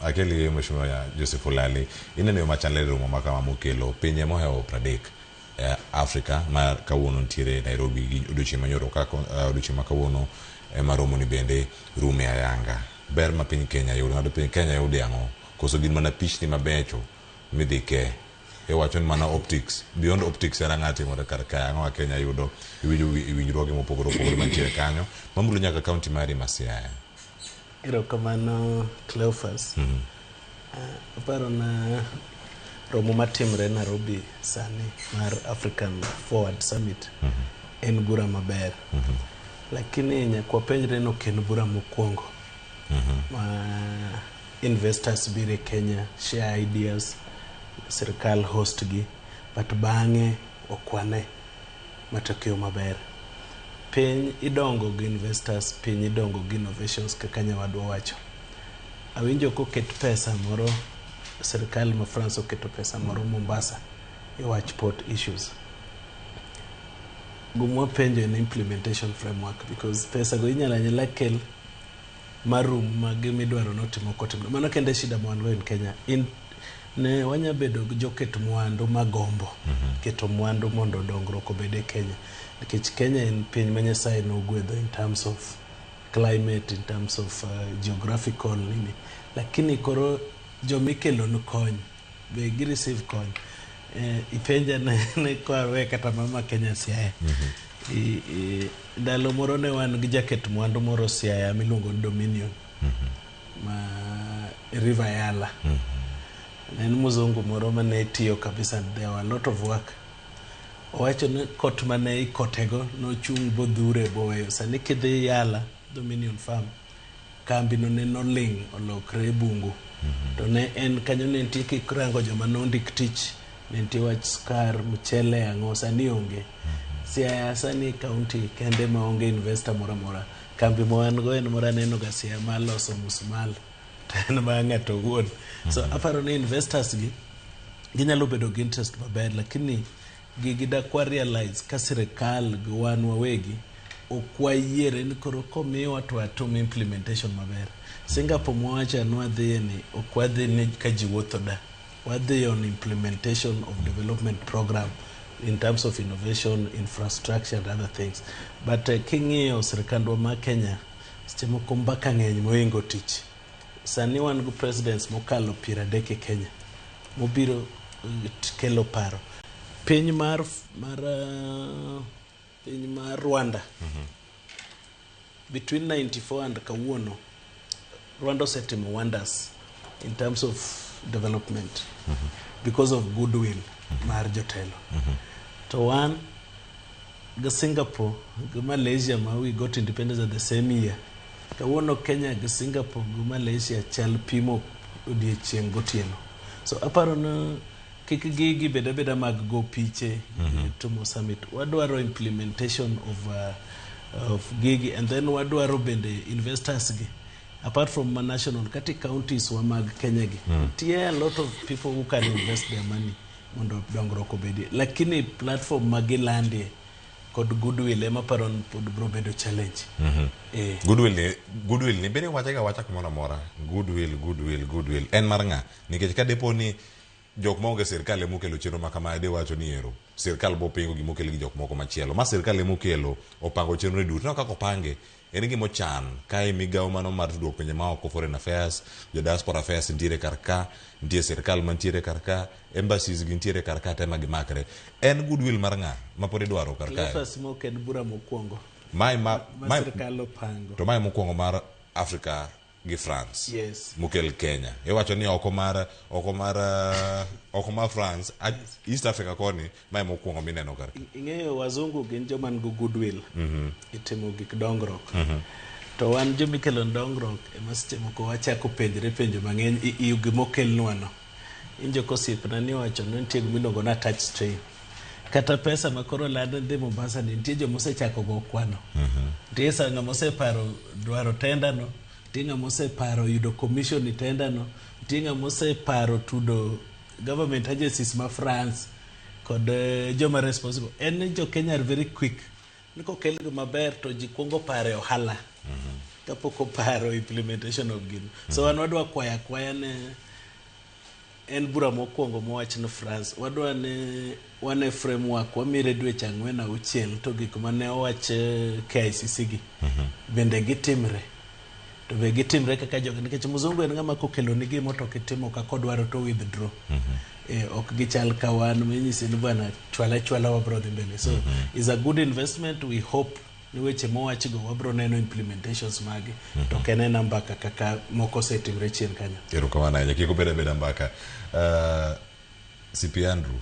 Akeli Mheshimiwa Joseph Olali, ineno yo machalre romo ma kama mokelo pinje mohewo 30 Afrika ma kawuono nitiere Nairobi gi odiochieng' manyoro kaka odiochieng' ma kawuono ema romo ni bende rume ayanga. Ber ma piny Kenya yudo, ng'ato piny Kenya yude ang'o? Koso gin mana pichni mabecho midhi ke? Iwacho ni mana optics, beyond optics en ang'o timore kar kae? Ang'o ma Kenya yudo? Iwinjo winjruoge mopogore opogore mantiere kanyo mamulo nyaka kaunti mari ma Siaya. Erokamano Cleophas. Aparo na romo matimre Nairobi sani mar African Forward Summit en bura maber. Lakini nyaka wapenjre ni ok en bura mokwongo ma investors biro e Kenya, share ideas, sirkal host gi, but bang'e ok wane matokeo maber. Piny idongo gi investors, piny idongo gi innovations kaka nyawadwa wacho. Awinjo koket pesa moro, sirkal ma France oketo pesa moro Mombasa e wach port issues. Gima wapenjo en implementation framework because pesa go inyalo anyala kel marum ma gimidwaro notimo kotimre. Mano kende e shida ma wan go in Kenya. In, ne wanya bedo gi joket mwandu magombo keto mwandu mondo dongruok obed e Kenya. Nikech Kenya en piny ma Nyasaye nogwedho in terms of climate, in terms of geographical nini. Lakini koro jomikelo kony be gi receive kony. Ipenja ne kwawe kata mama Kenya Siaya. Ndalo moro ne wan gi jaket mwandu moro Siaya miluongo ni Dominion ma River Yala. Ne en mzungu moro mane tiyo kabisa, there were a lot of work. Owacho ni kot mane ikotego nochung' bodhure boweyo. Sani kidhi Yala Dominion Farm, kambi no ne noling' olokre bungu. To ne en kanyo ne nitie kirango joma nondik tich, ne nitie wach sukar, mchele ang'o, sani onge. Siaya sani county kende maonge investor moro amora. Kambi ma wan go en moro aneno ga Siaya mar loso musmal to en mar ng'ato owuon. So aparo ni investors gi ginyalo bedo gi interest maber lakini gigi dak wa realize ka sirikal gi wan wawegi ok wayiere ni koro komiwa to watim implementation maber. Singapore mwawacho ni wadhiye ni ok wadhi ni ka ji wuotho da. Wadhi on implementation of development program in terms of innovation, infrastructure and other things. But king'iyo sirikandwa ma Kenya, seche moko mbaka ng'eny mohingo tich. Sani wan gi presidents mokalo 30 e Kenya mobiro kelo paro. Piny mar Rwanda between 94 and kawuono Rwanda osetimo wonders in terms of development because of goodwill mar jotelo. To wan gi Singapore gi Malaysia ma we got independence at the same year. Kawuono Kenya gi Singapore gi Malaysia chal pimo odiechieng' gotieno. So aparo ni kik gigi bed abeda mag go piche timo summit. Wadwaro implementation of gigi and then wadwaro bende investors gi apart from ma national kati counties wa mag Kenya gi. Nitie a lot of people who can invest their money mondo dongruok obedie. Lakini platform ma gilandie kod goodwill ema paro ni pod biro bedo challenge. Goodwill ni bende wache ga wacha kumoro amora. Goodwill, goodwill, goodwill. En mar ng'a? Nikech ka depo ni jok maonge sirkal ema okelo chenro ma kamae de wacho ni ero sirkal bo pingo gima okel gi jok moko machielo. Ma sirkal ema okelo opango chenro ni duto. Ineno kaka opange en gima ochan kae migawo mano mar tudruok pinje maoko foreign affairs, jo diaspora affairs nitiere kar ka, nitie sirkal mantiere kar ka, embassies gi nitiere kar ka te ma gimakre. En goodwill mar ng'a ma pod idwaro kar kae? Cleophas mok en bura mokwongo Mae ma, ma mae sirkal opango. to mae mokwongo mar Africa gi France Yes. mokel Kenya. Iwacho ni oko mar France, East Africa koni mae mokwongo mineno kar ka. Ing'eyo wazungu gin joma nigi goodwill e timo gik dongruok. To wan jomikelo dongruok ema seche moko wachako penjre penjo mang'eny i gimokelnwa no. Injo kosiepna ni owacho ni nitie gimiluongo ni attached train. Kata pesa ma koro lad dhi Mombasa ni nitie joma osechako go kwano. Nitie sa ng'ama oseparo dwaro tender no, nitie ng'ama oseparo yudo commission e tender no, nitie ng'ama oseparo tudo government agencies ma France kod joma responsible. En ni jo Kenya are very quick. Ni kokel gima ber to ji kuongo pare ohala. Kapok oparo implementation of gino. So wan wadwa kwayo akwaya ne en bura mokwongo mowach ni France wadwa ni wane framework wamire dweche 4 6 to gik mane owach KICC gi bende gitimre, to be gitimre kaka jogi, nikech mzungu en ng'ama kokeloni gimo to kitimo kaka odwaro to withdraw. Ok gichal ka wan minyisi ni bwana chwala chwala wabro dhi mbele. So is a good investment. We hope ni weche mowachgo wabro neno implementations mage, to ok en ena mbaka kaka moko osetimre chien kanyo. Erokamano ahinya. Kik obed abeda mbaka. CP Andrew.